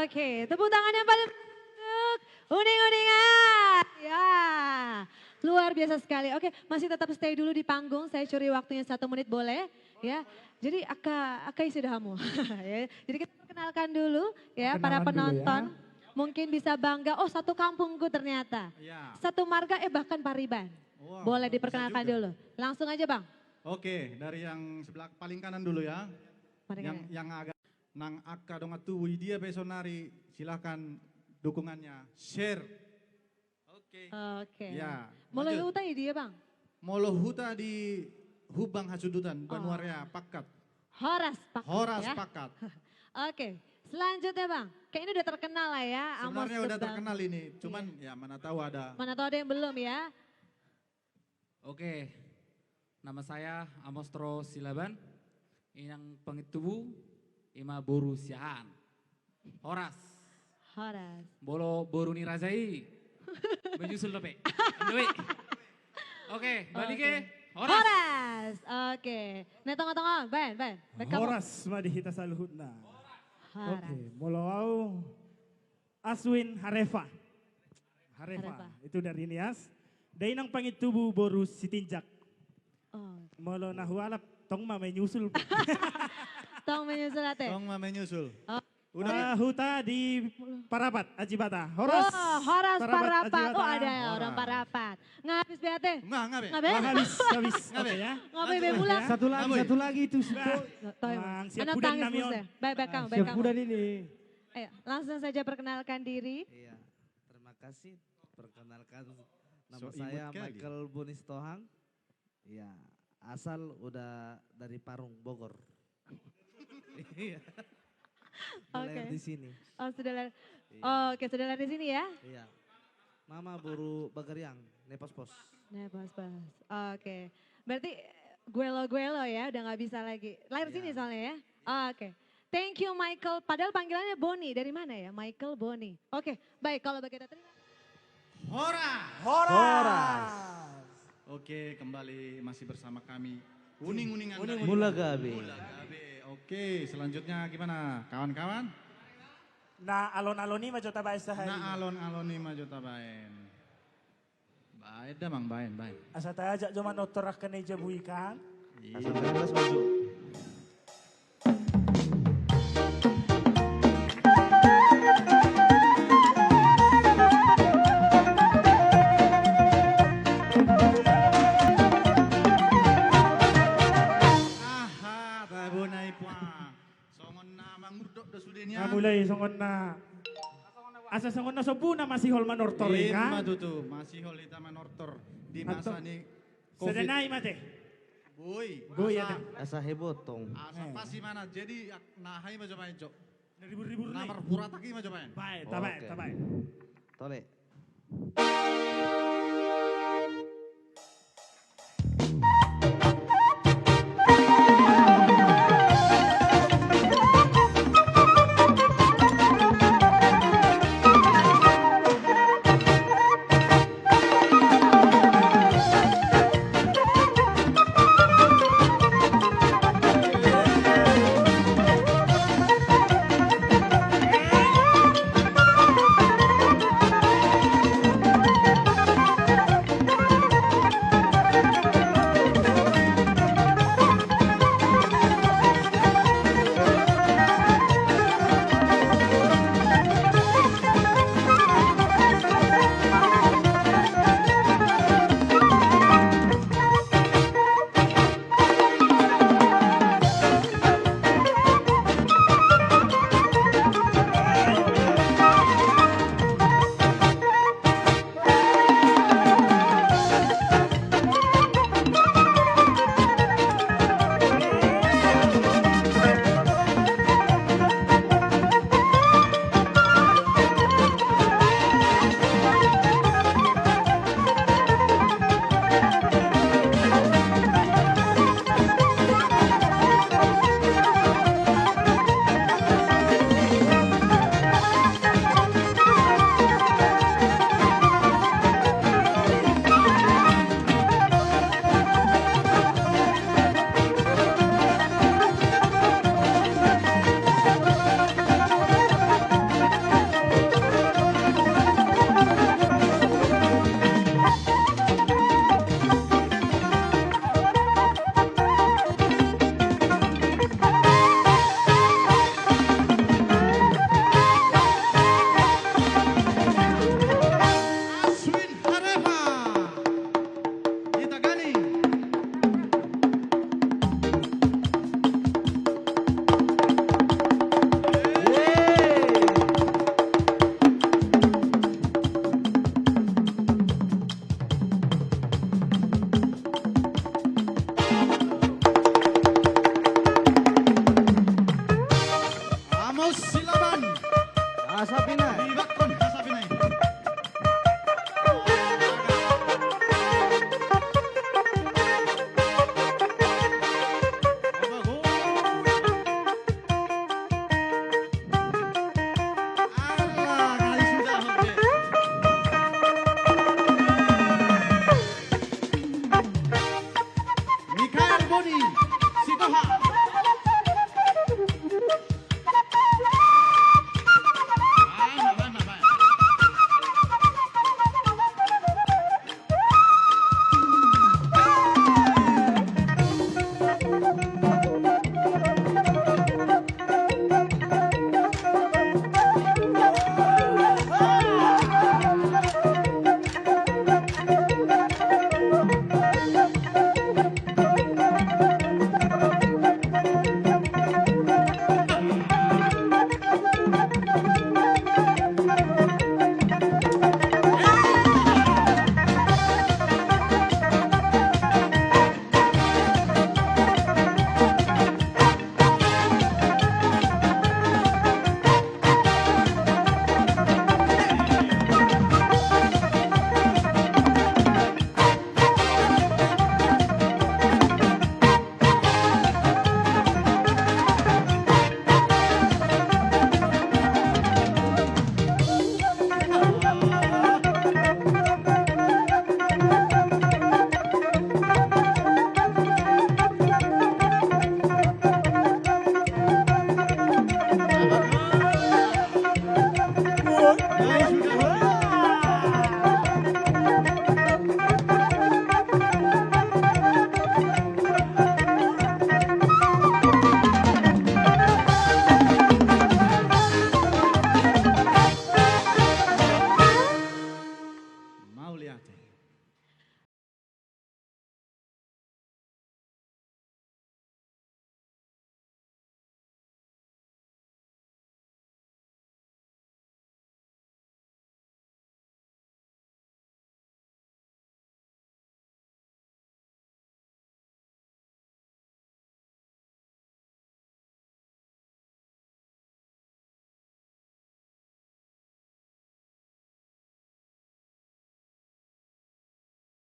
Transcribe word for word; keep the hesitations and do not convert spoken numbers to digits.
Oke, tepuk tangan yang paling untuk Uning Uningan. Ya, luar biasa sekali. Oke, masih tetap stay dulu di panggung. Saya curi waktunya satu menit, boleh? Ya. Jadi, aka, aka isi dah kamu. Ya. Jadi, kita perkenalkan dulu, ya, para penonton. Perkenalan dulu, ya. Mungkin bisa bangga, oh, satu kampungku ternyata. Ya. Satu marga, eh, bahkan pariban. Wow, bisa juga. Boleh diperkenalkan dulu. Langsung aja, Bang. Oke, dari yang sebelah paling kanan dulu, ya. Paling kanan. Yang, yang agak Nang angka dongan tubu, i dia pe saonari, silakan dukungannya, share. Oke. Oke. Ya, lanjut. Molo huta i dia, Bang? Molo huta di Humbang Hasundutan, Banuarea, Pakkat. Horas Pakkat, ya. Horas Pakkat. Oke. Selanjutnya, Bang. Kayaknya udah terkenal lah ya, Amos Debang. Sebenarnya udah terkenal ini, cuman ya mana tahu ada. Mana tahu ada yang belum ya. Oke, nama saya Amos Toro Silaban, inang pangintubu, ima boru Siahaan. Horas. Horas. Molo boru ni raja i, menyusul dope. Doi. Oke, balik ke. Oke. Horas. Horas. Oke. Nah, tonga-tonga, Ban, Ban. Baen hamu. Horas ma di hita saluhutna. Horas. Oke, molo au Aswin Harefa. Harefa. Harefa. Itu dari Nias. Dainang pangintubu boru Sitinjak. Oh. Molo na hualap, tong ma menyusul. Tong menyusul ate. Tong ma menyusul. Oh. Udah. Eh, huta di Parapat, Ajibata. Horas. Oh, horas Parapat, Parapat. Ajibata. Oh, ada orang Parapat. Nggak habis be ate? Nggak, nggak be. Nggak be? Nggak habis, habis. Nggak be. Oke ya. Nggak be, be mulak. Satu lagi, satu lagi itu. Nggak tahu. Mang, siap pudan nami on. Baik, baik, Kang, baik, Kang. Siap pudan ini. Ayo, langsung saja perkenalkan diri. Iya, terima kasih. Perkenalkan, nama saya Michael Boni Sitohang. Iya, asal udah dari Parung, Bogor. Iya. Oke. Lahir di sini. Oh, sudah lahir. Iya. Oke, sudah lahir di sini ya? Iya. Mama boru Bagariang, Nepospos. Nepospos. Oke. Berarti guelo-guelo ya, udah nggak bisa lagi. Lahir sini soalnya ya? Iya. Oke. Thank you, Michael. Padahal panggilannya Boni. Dari mana ya? Michael Boni. Oke, baik. Kalau begitu, terima kasih. Horas. Horas. Horas. Oke, kembali masih bersama kami. Uning-uningan dari Mula Gabe. Mula Gabe. Oke, selanjutnya gimana, kawan-kawan? Na alon-alon i ma jo tabaen sahali. Na alon-alon i ma jo tabaen. Baen damang, baen, baen. Asa taajak jo manortor angka na di jabu i kan. Iya. Asa bebas ma jo. Aha, tabo na i puang. Songon na mangurdot do sude nian. Na mulai songon na. Asa songon na sombu na masihol manortor i kan. Ima tutu, masihol hita manortor di masa ni Covid. Sada nai mate. Boi. Boi asa. Asa heboto. Asa pasi mana. Jadi, ak-, na aha i ma jo baen jo. Na ribur-ribur na i. Na marpuratak i ma jo baen. Baen, tabaen, tabaen. Tole. Aswin Harefa. Itagani. Amos Silaban. Asa pinai.